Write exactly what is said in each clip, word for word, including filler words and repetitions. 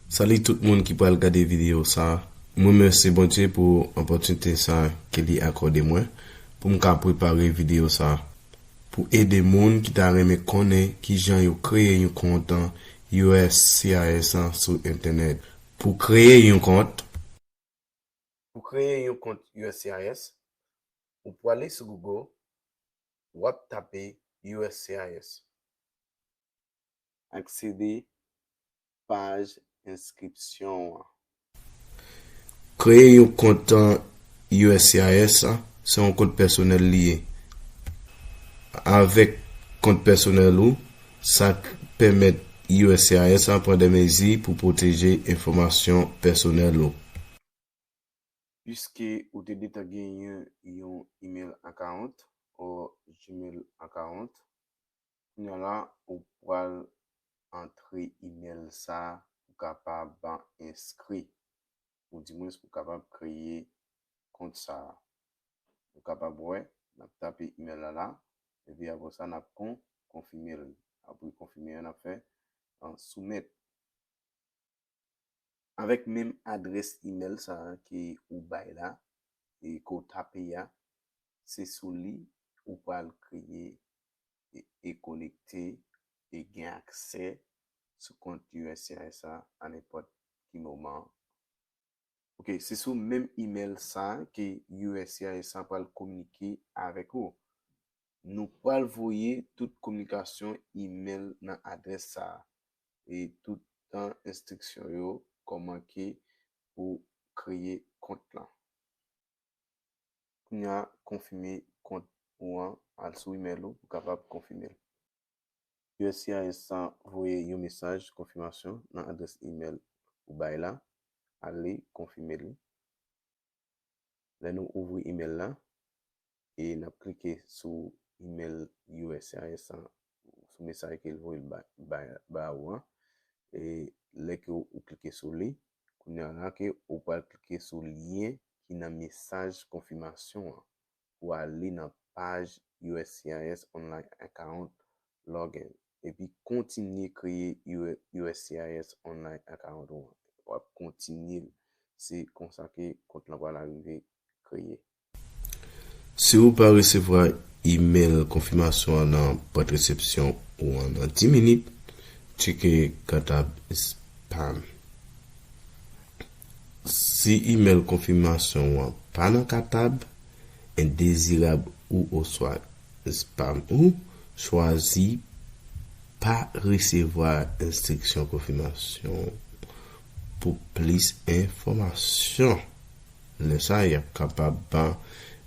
Salut tout moun ki pral gade videyo sa. Mwen remèsye Bondye pou opòtinite sa ke li akòde mwen pou m ka prepare videyo sa pou ede moun ki ta renmen konnen kijan yo kreye yon kont U S C I S sou entènèt. Pou kreye yon kont, pou kreye yon kont U S C I S, ou prale sou Google, w ap tape U S C I S. Aksede paj enskripsyon an. Kreye yon kont U S C I S, se yon kont pèsonèl li ye. Avèk kont pèsonèl ou, sa pèmèt U S C I S pran de mezi pou pwoteje enfòmasyon pèsonèl ou. Piske ou te deja genyen yon email account ou Gmail account, kounye a la ou pral antre email sa pou kapab enskri, ou dimwens pou kapab kreye kont sa. Ou kapab wè, n ap tape email la la, epi apre sa n ap kon konfime l. Apre konfime an, n ap fè an soumèt. Avèk menm adrès email sa a ke ou bay la, e ke w tape a, se sou li ou pral kreye e, e konekte e gen aksè sou kont U S C I S a a nenpòt ki moman. Ok, se sou menm email sa a ke U S C I S a pral kominike avèk ou. Nou pral voye tout kominikasyon email nan adrès sa a e tout enstriksyon yo kòman ke pou kreye kont lan. Kounye a, konfime kont ou an, al sou email ou pou kapab konfime l. U S C I S voye yon mesaj konfimasyon nan adrès email ou bay la, ale konfime li. Lè nou ouvri email la, e n ap klike sou email U S C I S, sou mesaj ke l voye l ba, ba, ba ou an. E lè ke ou klike sou li, kounye a la ke ou pral klike sou lyen ki nan mesaj konfimasyon an pou ale nan paj U S C I S Online Account Login, epi kontinye kreye U S C I S Online Account ou an. W ap kontinye l. Se konsa ke kont lan pral arive kreye. Si ou pa resevwa imèl konfimasyon an nan bwat resepsyon ou an nan dis minit, tcheke katab spam. Si imèl konfimasyon ou an pa nan katab, endezirab ou oswa spam ou, chwazi pa resevwa enstriksyon konfimasyon pou plis enfòmasyon. Lè sa a, y ap kapab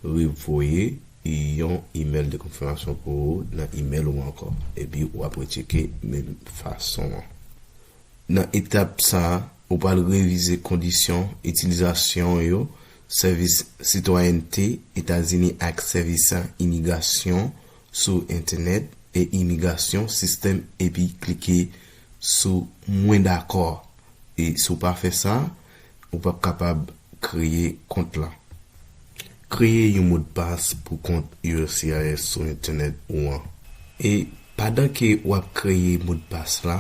revoye yon imèl de konfimasyon pou ou nan imèl ou ankò, epi w ap retcheke menm fason an. Nan etap sa a, ou pral revize kondisyon itilizasyon yo, sèvis sitwayènte Etazini ak sèvis imigrasyon sou entènèt e imigrasyon sistèm, epi klike sou Mwen dakò. E si w pa fè sa, ou p ap kapab kreye kont lan. Kreye yon modpas pou kont U S C I S sou entènèt ou an. E pandan ke w ap kreye modpas la,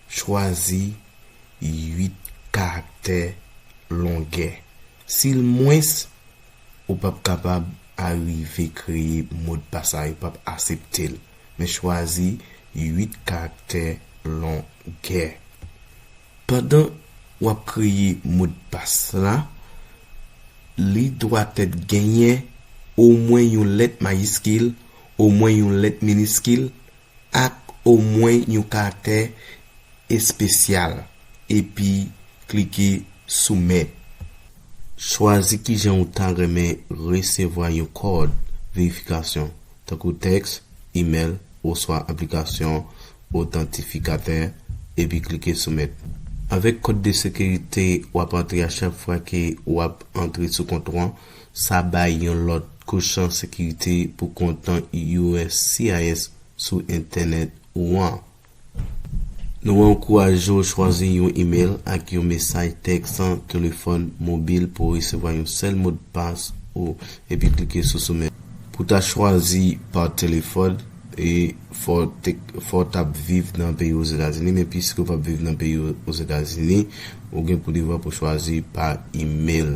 chwazi uit karaktè longè. Si l mwens, ou p ap kapab arive kreye modpas la, yo p ap aksepte l. Men chwazi uit karaktè longè. Pandan w ap kreye modpas la, li dwatèt genyen omwen yon lèt mayiskil, omwen yon lèt miniskil, ak omwen yon karaktè espesyal, epi klike Soumèt. Chwazi kijan ou ta renmen resevwa yon kòd verifikasyon, tankou tèks, imèl, oswa aplikasyon otantifikatè, epi klike Soumèt. Avèk kòd de sekirite w ap antre a chak fwa ke w ap antre sou kont ou an, sa bay yon lòt kouch sekirite pou kont U S C I S sou entènèt ou an. Nou ankouraje w chwazi yon imèl ak yon mesaj tèks telefòn mobil pou w resevwa yon sèl modpas ou, epi klike sou Soumèt. Pou ta chwazi pa telefòn, E fò w te, fò w t ap viv nan peyi Ozetazini, men piske w p ap viv nan peyi Ozetazini, ou gen pou devwa pou chwazi pa imèl.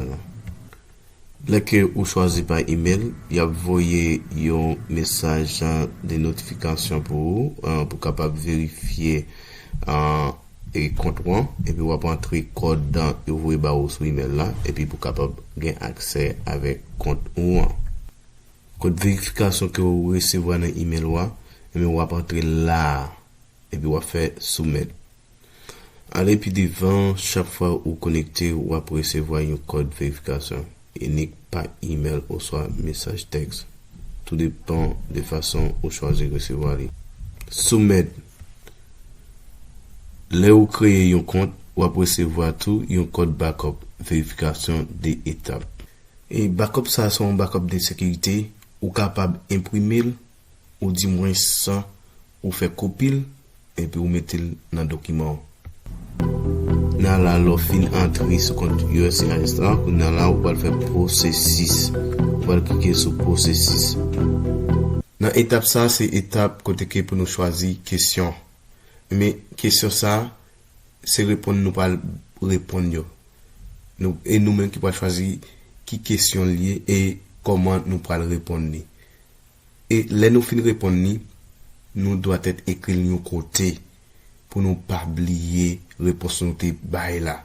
Lè ke ou chwazi pa imèl, y ap voye yon mesaj de notifikasyon pou ou, pou kapab verifye e kont ou an, epi w ap antre kòd yo voye ba ou sou imèl la, epi pou kapab gen aksè avèk kont ou an. Kòd verifikasyon ke ou resevwa nan imèl ou a, ebyen w ap antre la a, epi w ap fè soumèt. Ale pi devan, chak fwa ou konekte, w ap resevwa yon kòd verifikasyon inik pa imèl oswa mesaj tèks. Tou depan de fason ou chwazi resevwa li. Soumèt. Lè ou kreye yon kont, w ap resevwa tou yon kòd backup verifikasyon de etap. E backup sa a se yon backup de sekirite, ou kapab enprime l, ou dimwens ou fè kopi l, epi ou mete l nan dokiman w. Kounya la, lè w fin antre sou kont U S C I S la, kounya la ou pral fè pwosesis. Ou pral klike sou pwosesis. Nan etap sa, se etap kote ke pou nou chwazi kesyon. Men kesyon sa, se reponn nou pral reponn yo. Nou, e nou menm ki pral chwazi ki kesyon l ye e kòman nou pral reponn li. E lè nou fin reponn li, nou dwatèt ekri l yon kote pou nou pa bliye repons nou te bay la.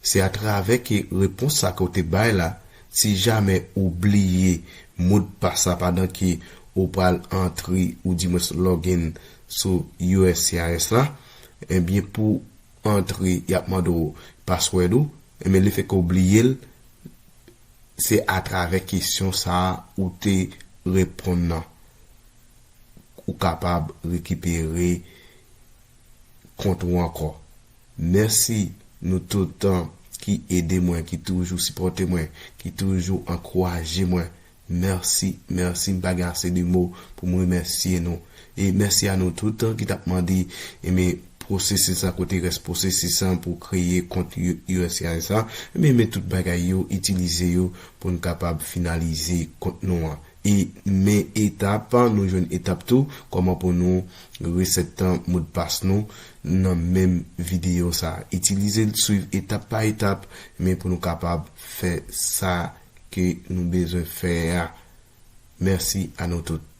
Se atravè ke repons sa ke w te bay la, si jamè ou bliye modpas la pandan ke ou pral antre ou dimwens login sou U S C I S la, ebyen pou antre, y ap mande w password ou, ebyen lefètke w bliye l, se atravè kesyon sa a ou te reponn nan. Ou kapab rekipere kont ou ankò. Mèsi nou tout ki ede mwen, ki toujou sipòte mwen, ki toujou ankouraje mwen. Mèsi, mèsi, m pa gen ase de mo pou m remèsye nou. E mèsi a nou tout ki t ap mande, ebyen, pwosesis sa, kote rès pwosesis sa pou kreye kont U S C I S la. Ebyen, men tout bagay yo, itilize yo pou n kapab finalize kont nou an. E men etap, nou jwenn etap tou, kòman pou nou resèt modpas nou nan menm videyo sa. Itilize l, swiv etap pa etap, men pou nou kapab fè sa ke nou bezwen fè a. Mèsi a nou tout.